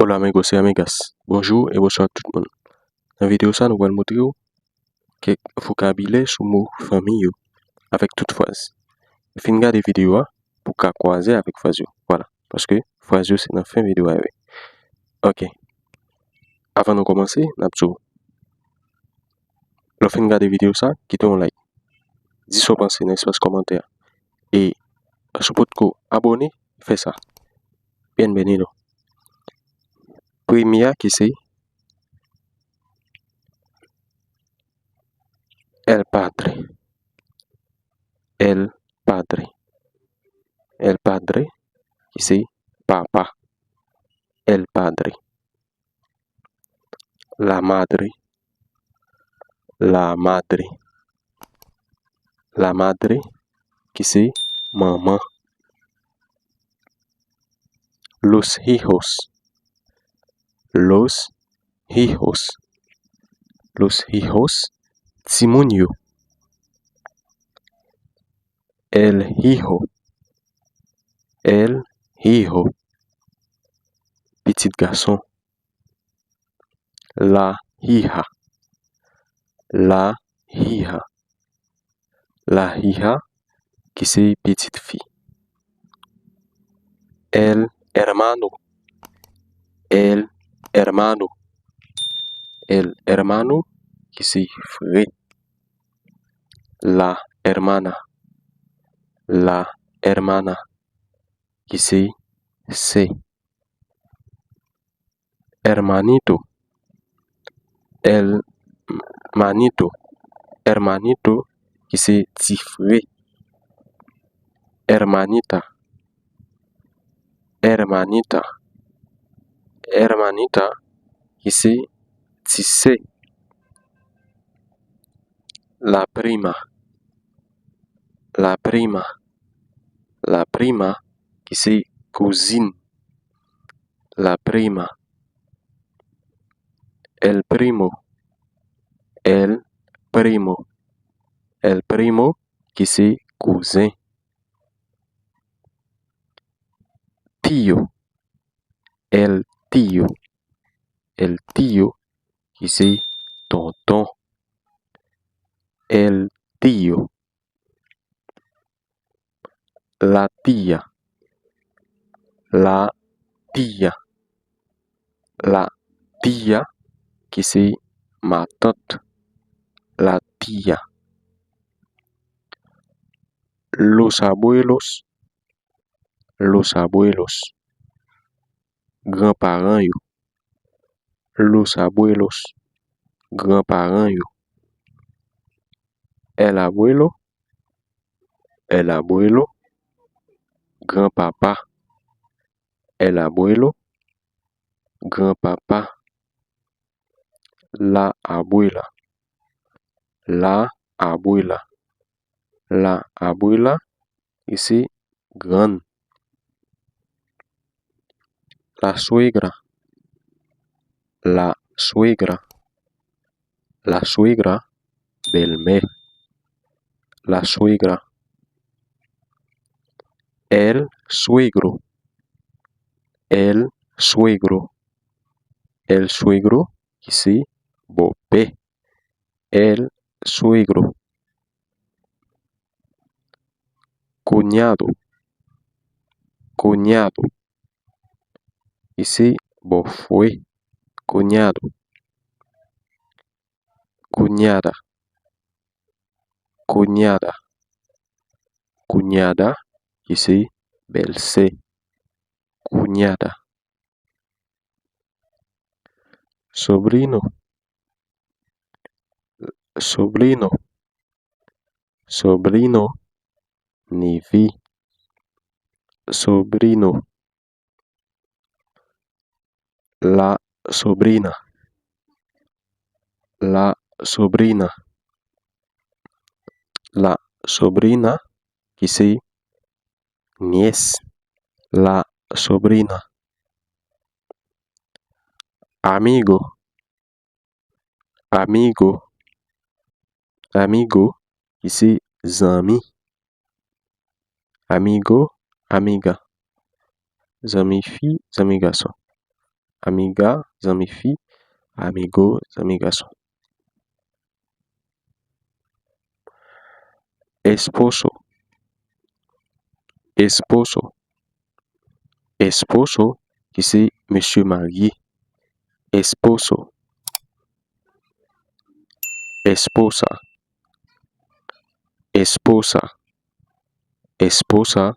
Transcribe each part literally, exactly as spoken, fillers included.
Hola amigos y amigas. Bonjou e bonswa tout moun. Nan videyo sa, nou pral montre w kèk vokabilè sou mo fanmi yo avèk tout fraz. Fin gade videyo a pou w ka kwaze avèk fraz yo. Vwala. Paske fraz yo se nan fen videyo a yo ye. Ok. Avan nou kòmanse, n ap di w, lè w fin gade videyo sa, kite yon like. Di sa w panse nan espas kòmantè a. E si w potko abòne, fè sa. Bienvenido. Premye a ki se el padre. El padre. El padre ki se papa. El padre. La madre. La madre. La madre ki se manman. Los hijos. Los hijos. Los hijos, timoun yo. El hijo. El hijo, pitit gason. La hija. La hija. La hija ki se pitit fi. El hermano. El hermano. El hermano ki se frè. La hermana. La hermana ki se sè. Hermanito. Hermanito. Hermanito ki se ti frè. Hermanita. Hermanita. Hermanita ki se ti sè. La prima. La prima. La prima ki se kouzin. La prima. El primo. El primo. El primo ki se kouzen. Tío. El tío. El tío ki se tonton. El tío. La tía. La tía. La tía ki se matant. La tía. Los abuelos. Los abuelos. Gran paran yo. Los abuelos. Gran paran yo. El abuelo. El abuelo. Gran papa. El abuelo. Gran papa. La abuela. La abuela. La abuela ki se grann. La suegra. La suegra. La suegra, bèlmè. La suegra. El suegro. El suegro. El suegro ki se bòpè. El suegro. Cuñado. Cuñado. Ki se bòfrè. Cuñado. Cuñada. Cuñada. Cuñada ki se bèlsè. Cuñada. Sobrino. Sobrino. Sobrino, nefe. Sobrino. La sobrina. La sobrina. La sobrina ki se nyès. La sobrina. Amigo. Amigo. Amigo ki se zanmi. Amigo, amiga. Zanmi fi, zanmi gason. amiga, zanmi fi, amigo, zanmi gason. Esposo, esposo, esposo, ki se mesye marye. Esposo, esposa, esposa, esposa,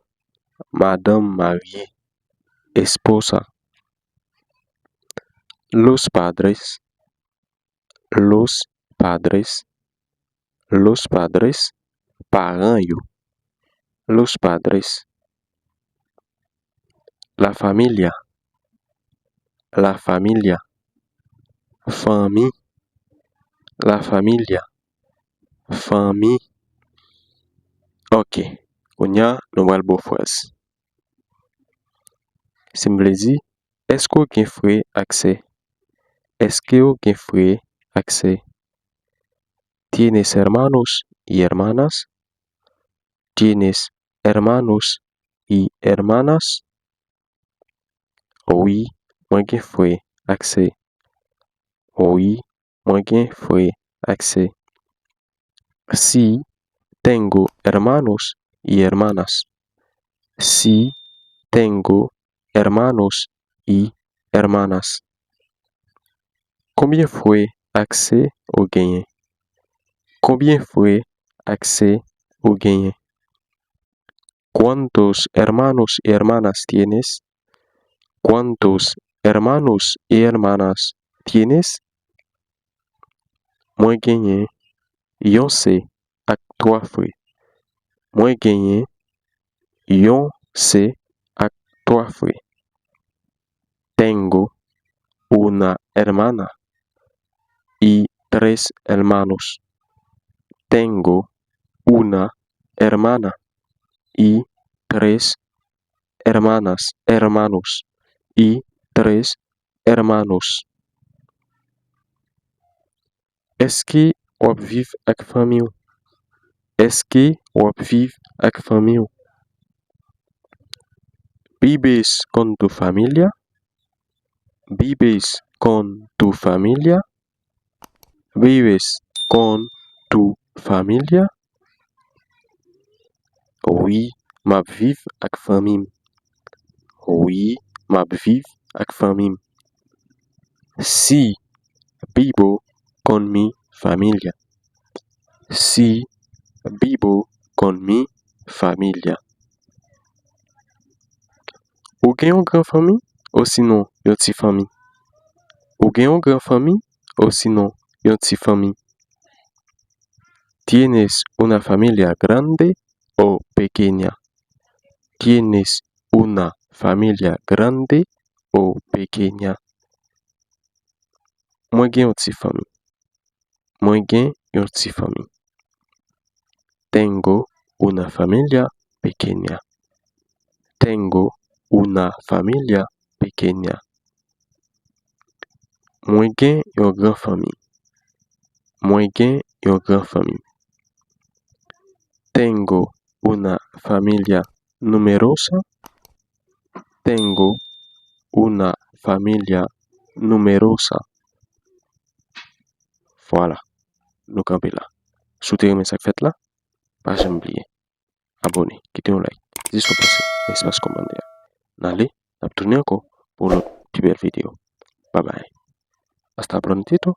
madanm marye. Esposa. Los padres, los padres, los padres, paran yo. Los padres. La familia, la familia, fanmi. La familia, fanmi. Ok, kounye a nou pral ba w fraz. Si m vle di, èske w gen frè ak sè? Èske w gen frè ak sè? ¿Tienes hermanos y hermanas? ¿Tienes hermanos y hermanas? Wi, mwen gen frè ak sè. Wi, mwen gen frè ak sè. Sí, tengo hermanos y hermanas. Sí, tengo hermanos y hermanas. Konbyen frè ak sè ou genyen? Konbyen frè ak sè ou genyen? ¿Cuántos hermanos y hermanas tienes? ¿Cuántos hermanos y hermanas tienes? Mwen genyen yon sè ak twa frè. Mwen genyen yon sè ak twa frè. Tengo una hermana y tres hermanos. Tengo una hermana y tres hermanas, hermanos, y tres hermanos. Èske w ap viv ak fanmi w? Èske w ap viv ak fanmi w? ¿Vives con tu familia? ¿Vives con tu familia? ¿Vives con tu familia? Wi, m ap viv ak fanmi m. Wi, m ap viv ak fanmi m. Sí, vivo con mi familia. Sí, vivo con mi familia. Ou gen yon gran fanmi osinon yon ti fanmi? Ou gen yon gran fanmi osinon yon ti fanmi? ¿Tienes una familia grande o pequeña? ¿Tienes una familia grande o pequeña? Mwen gen yon ti fanmi. Mwen gen yon ti fanmi. Tengo una familia pequeña. Tengo una familia pequeña. Mwen gen yon gran fanmi. Mwen gen yon gran fanmi. Tengo una familia numerosa. Tengo una familia numerosa. Vwala, nou kanpe la. Si w te renmen sa k fèt la, pa janm bliye abòne, kite yon like, di sa w panse nan espas kòmantè a. N ale, n ap tounen ankò pou lòt pi bèl videyo. Babay. Hasta prontito.